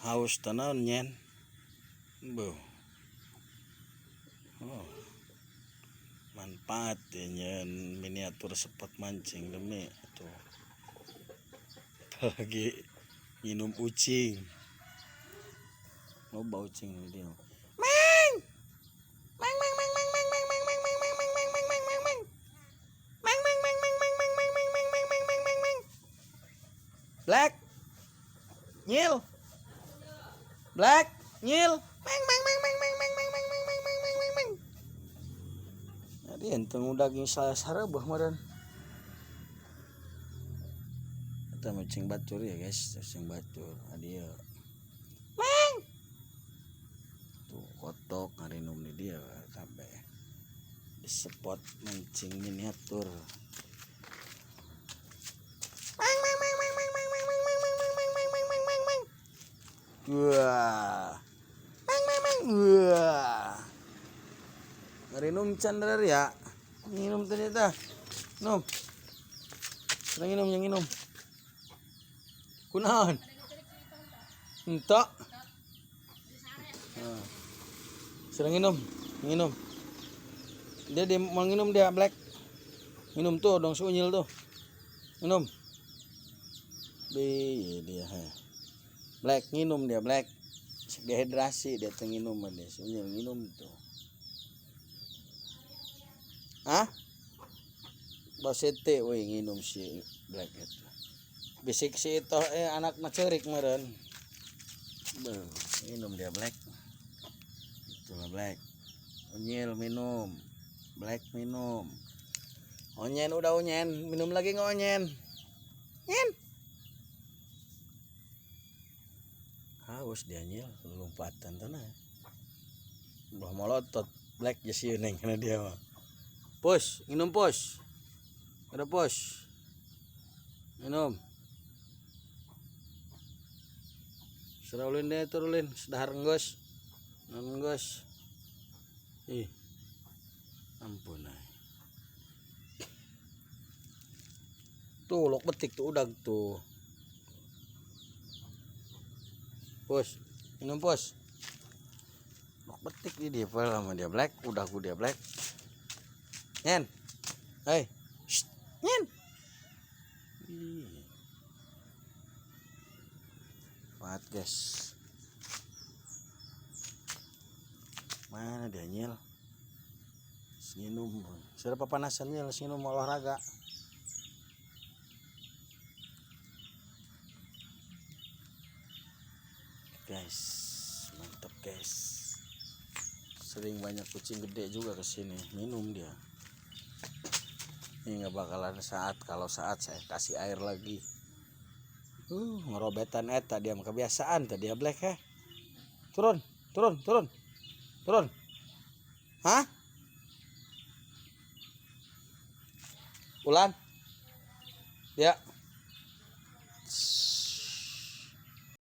Haus tanaon nyen. Beuh. Oh. Manfaat ya nyen miniatur spot mancing demi tuh. Apalagi minum ucing. Loba ucing di dieu. Meng. Meng meng meng meng meng meng meng meng meng meng meng meng meng meng meng. Meng meng meng meng meng meng meng meng meng meng meng meng meng. Black. Nyil. Black, nyil. Meng meng meng meng meng meng meng meng meng meng meng meng meng meng. Jadi enteng daging saya sarebeuh meureun. Eta mancing batur ya guys, mancing batur. Adieu. Meng. Tuh kotok ngarinum di dia kabeh. Di spot mancing miniatur. Meng meng meng meng meng meng meng meng meng meng meng meng meng meng meng meng. Wah. Meng meng meng. Wah. Ngarinum can ya. Minum ternyata. Num. Sedang minum yang minum. Kunaon? Entok. Nah. Sedang minum, minum. Dia mau minum dia Black. Minum tuh dong si unyil tuh. Minum. Bi dia. He. Black minum dia Black. Dehidrasi dia teu nginum dia si unyil minum tuh. Hah? Basete we nginum si Black itu. Bisik si itu anak mah ceurik meureun. Beuh, minum dia Black. Itulah Black. Unyil minum. Black minum. Onyen udah onyen, minum lagi nggak onyen? Nyen. Haus dia nyil, lompatan tanah. Belah molotot Black jesi neng karena dia mah. Pus, minum pus. Ada pus. Minum. Serah ulin deh turulin, sedahar enggeus. Enggeus. Ih. Ampun ay. Tuh lok betik tuh udag tuh. Pus, minum pus. Lok betik di dia sama dia Black, udah aku dia Black. Nyen. Hei. Shh. Nyen. Ih. Banget guys. Mana dia nyil? Minum. Sudah papanasan nyil, minum olahraga. Guys, mantap guys. Sering banyak kucing gede juga ke sini minum dia. Ini nggak bakalan saat, kalau saat saya kasih air lagi. Ngerobetan eta dia kebiasaan tadi ya Black ya. Turun, turun, turun. Turun. Hah? Ulan. Ya.